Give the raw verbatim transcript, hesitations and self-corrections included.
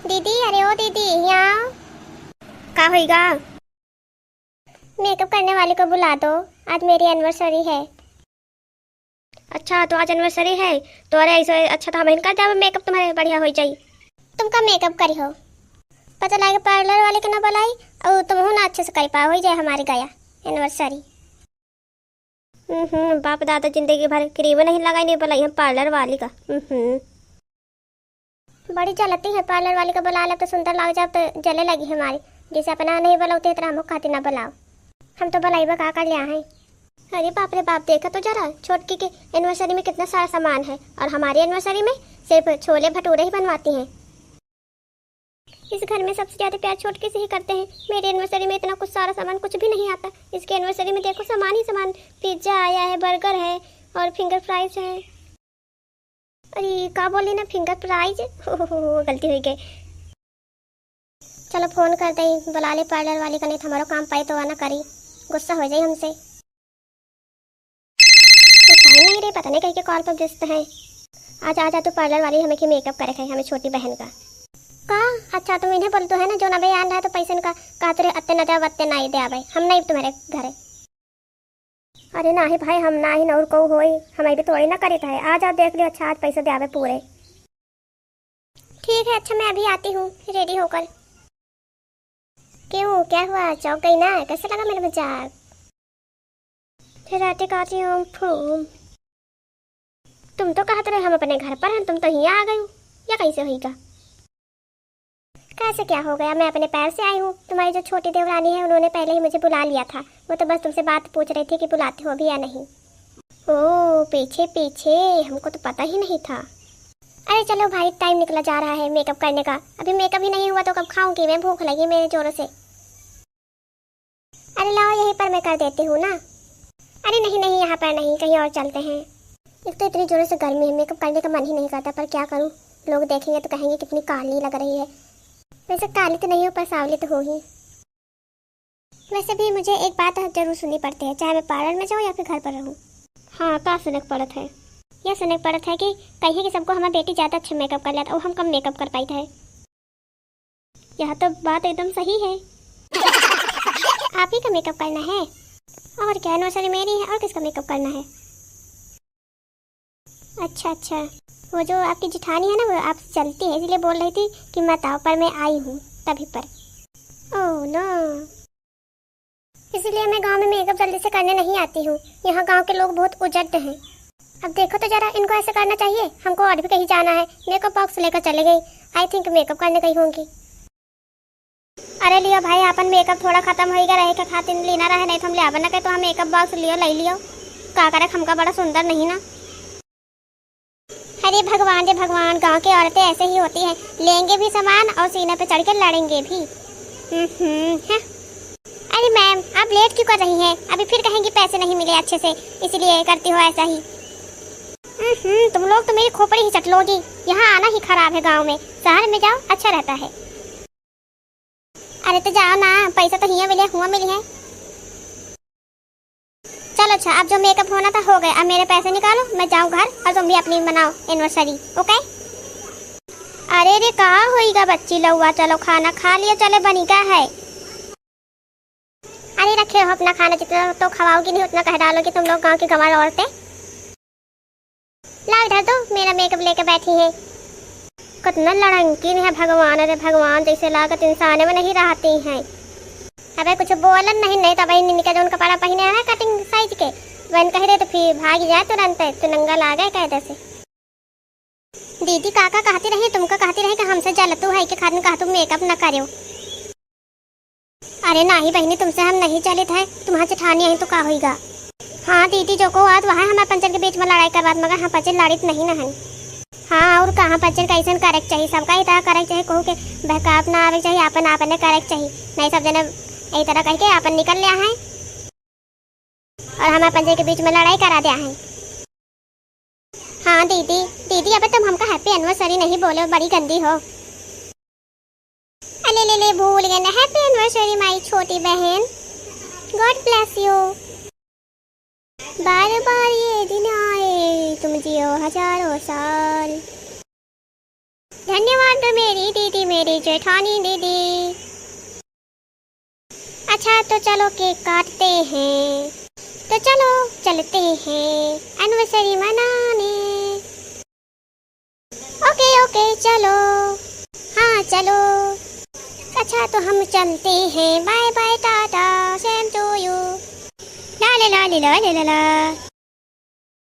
दीदी, अरे ओ दीदी, यहाँ आओ। का होइगा? मेकअप करने वाली को बुला दो, आज मेरी एनिवर्सरी है। अच्छा, तो आज एनिवर्सरी है, तो अरे ऐसे अच्छा तो हम कर देब मेकअप, तुम्हारे बढ़िया हो जाई। तुम का मेकअप करी हो? पता लागे पार्लर वाले के ना बुलाई और तुम हो ना अच्छे से कर पाओ, हो जाए हमारे गया एनिवर्सरी। हम्म, बाप दादा जिंदगी भर क्रीम नहीं लगाई, नहीं बुलाई हम पार्लर वाली का। हम्म। बड़ी जलती है पार्लर वाली का, बुला ले तो सुंदर लाग जाओ, तो जले लगी हमारी। जैसे अपना नहीं बुलाते इतना हमको खातिर ना बुलाओ। हम तो बुलाइबा का कर लिया है। अरे बाप रे बाप, देखा तो जरा छोटकी के एनिवर्सरी में कितना सारा सामान है और हमारी एनिवर्सरी में सिर्फ छोले भटूरे ही बनवाती हैं। इस घर में सबसे ज्यादा प्यार छोटकी से ही करते हैं। मेरी एनिवर्सरी में इतना कुछ सारा सामान कुछ भी नहीं आता। इसकी एनिवर्सरी में देखो सामान ही सामान, पिज्जा आया है, बर्गर है और फिंगर फ्राइज है। अरे का बोली ना, फिंगर फ्राइज। हो, हो, हो, हो, गलती हो गई। चलो फोन कर दे, बुला ले पार्लर वाली का, नहीं तो हमारो काम पाई तो आना करी, गुस्सा हो जाई हमसे। उठाए नहीं रे, पता नहीं कहीं के कॉल पर व्यस्त है। आजा आजा तू पार्लर वाली, हमें की मेकअप करे है, हमें छोटी बहन का। का? अच्छा तुम इन्हें बोल तो है ना, जो ना बे आन रहा तो पैसे इनका कहा तुरे अत्ते ना दे, अत्ते ना ही दे आवे, हम नहीं तुम्हारे घरे। अरे नाही भाई, हम नाही न और को होई, हम अभी थोड़ी ना करित है। आ जाओ देख लियो, अच्छा आज पैसा दे आवे पूरे। ठीक है, अच्छा मैं अभी आती हूँ रेडी होकर। क्यों, क्या हुआ, चौंक गई ना? कैसे लगा मेरा मजाक? फिर आते कहती हूँ फूम। तुम तो कहत रहे हम अपने घर पर हैं, तुम तो यहाँ आ गई हो, या कैसे होइगा? कैसे क्या हो गया? मैं अपने पैर से आई हूँ। तुम्हारी जो छोटी देवरानी है, उन्होंने पहले ही मुझे बुला लिया था। वो तो बस तुमसे बात पूछ रही थी कि बुलाते हो अभी या नहीं। ओ, पीछे पीछे, हमको तो पता ही नहीं था। अरे चलो भाई, टाइम निकला जा रहा है मेकअप करने का। अभी मेकअप ही नहीं हुआ तो कब खाऊंगी मैं? भूख लगी मेरे जोरों से। अरे लाओ, यहीं पर मैं कर देती हूँ ना। अरे नहीं नहीं, यहाँ पर नहीं, कहीं और चलते हैं। एक तो इतनी जोरों से गर्मी है, मेकअप करने का मन ही नहीं करता, पर क्या करूँ, लोग देखेंगे तो कहेंगे कितनी काली लग रही है। वैसे काली तो नहीं हूँ, पर सांवली तो हूँ ही। वैसे भी मुझे एक बात जरूर सुननी पड़ती है, चाहे मैं पार्लर में जाऊँ या फिर घर पर रहूँ। हाँ, का सुनक पड़त है? यह सुनक पड़त है कि कहिए कि सबको हमारी बेटी ज़्यादा अच्छा मेकअप कर लेता और हम कम मेकअप कर पाई थे। यह तो बात एकदम सही है। आप ही का मेकअप करना है? और क्या, एनिवर्सरी मेरी है, और किसका मेकअप करना है? अच्छा अच्छा, वो जो आपकी जेठानी है ना, वो आपसे जलती है, इसलिए बोल रही थी कि मत आओ, पर मैं आई हूँ तभी पर। ओह नो, इसलिए मैं गांव में मेकअप जल्दी से करने नहीं आती हूँ। यहाँ गांव के लोग बहुत उजड्ड हैं। अब देखो तो जरा, इनको ऐसे करना चाहिए? हमको और भी कहीं जाना है, मेकअप बॉक्स लेकर चले गई। आई थिंक मेकअप करने गई होंगी। अरे लियो भाई, आपन मेकअप थोड़ा खतम होइगा रहे के खातिर लेना रहे, नहीं तो हम ले आवे ना कहे तो हम मेकअप बॉक्स लियो, ले लियो। का करे, हमका बड़ा सुंदर नहीं ना। अरे भगवान रे भगवान, गांव की औरतें ऐसे ही होती हैं, लेंगे भी सामान और सीने पे चढ़ के लड़ेंगे भी। हम्म, हैं। अरे मैम, आप लेट क्यों कर रही हैं? अभी फिर कहेंगी पैसे नहीं मिले अच्छे से, इसलिए करती हो ऐसा ही। हम्म, तुम लोग तो मेरी खोपड़ी ही चट लोगी। यहाँ आना ही खराब है गांव में, शहर में जाओ, अच्छा रहता है। अरे तो जाओ ना, पैसा तो हियाँ मिले, हुआँ मिली है। चलो अच्छा, अब जो मेकअप होना था हो गया, अब मेरे पैसे निकालो, मैं जाऊँ घर और तुम भी अपनी मनाओ एनिवर्सरी, ओके? अरे रे, का होइगा बच्ची लउआ, चलो खाना खा लियो, चले बनी का है। अरे रखे हो अपना खाना, जितना तो खवाओगी नहीं उतना कह डालोगी तुम लोग गांव की गंवार औरतें। लाओ इधर दो, मेरा मेकअप लेके बैठी हैं। कितना लड़ंकी है भगवान, अरे भगवान, जैसे लागत इंसान में नहीं रहती हैं। अबे कुछ बोलन नहीं, नहीं तो भाई इनका जो उनका कपड़ा पहने है कटिंग साइज के, वहन कह दे तो फिर भाग जाए तुरंत, तू नंगा लागे कायदे से। दीदी काका कहती रही, तुमका कहती रही कि हमसे जलतू है कि खातिर कहतू मेकअप न करो। अरे नाही बहिनी, तुमसे हम नहीं चलित है, तुम्हार जेठानी आई तो का होइगा? हाँ दीदी, जो को आत वहाँ हमार पंचन के बीच में लड़ाई करवात, मगर हम पंचन लड़ित नहीं न हन। हाँ और कहाँ पंचन कैसन करे के चाहिए, सबका ही तरह करे के चाहिए, कहू के बहकाव ना आवे के चाहिए, आपन आपने करे के चाहिए, नहीं सब जने यही तरह कह के आपन निकल लिया है और हमार पंचन के बीच में लड़ाई करा दिया है। हाँ दीदी, दीदी अबे तुम हमका हैप्पी एनिवर्सरी नहीं बोले, बड़ी गंदी हो। अले ले ले, भूल गए ना, happy anniversary my छोटी बहन, God bless you। बार बार ये दिन आए, तुम जियो हजारों साल। धन्यवाद तो मेरी दीदी, मेरी जेठानी दीदी। अच्छा, तो चलो केक काटते हैं। तो चलो चलते हैं एनिवर्सरी मनाने। ओके, ओके, चलो। हाँ, चलो। अच्छा, तो हम चलते हैं। Bye bye, tata, same to you. ला ले ला ले ला ले ला ला।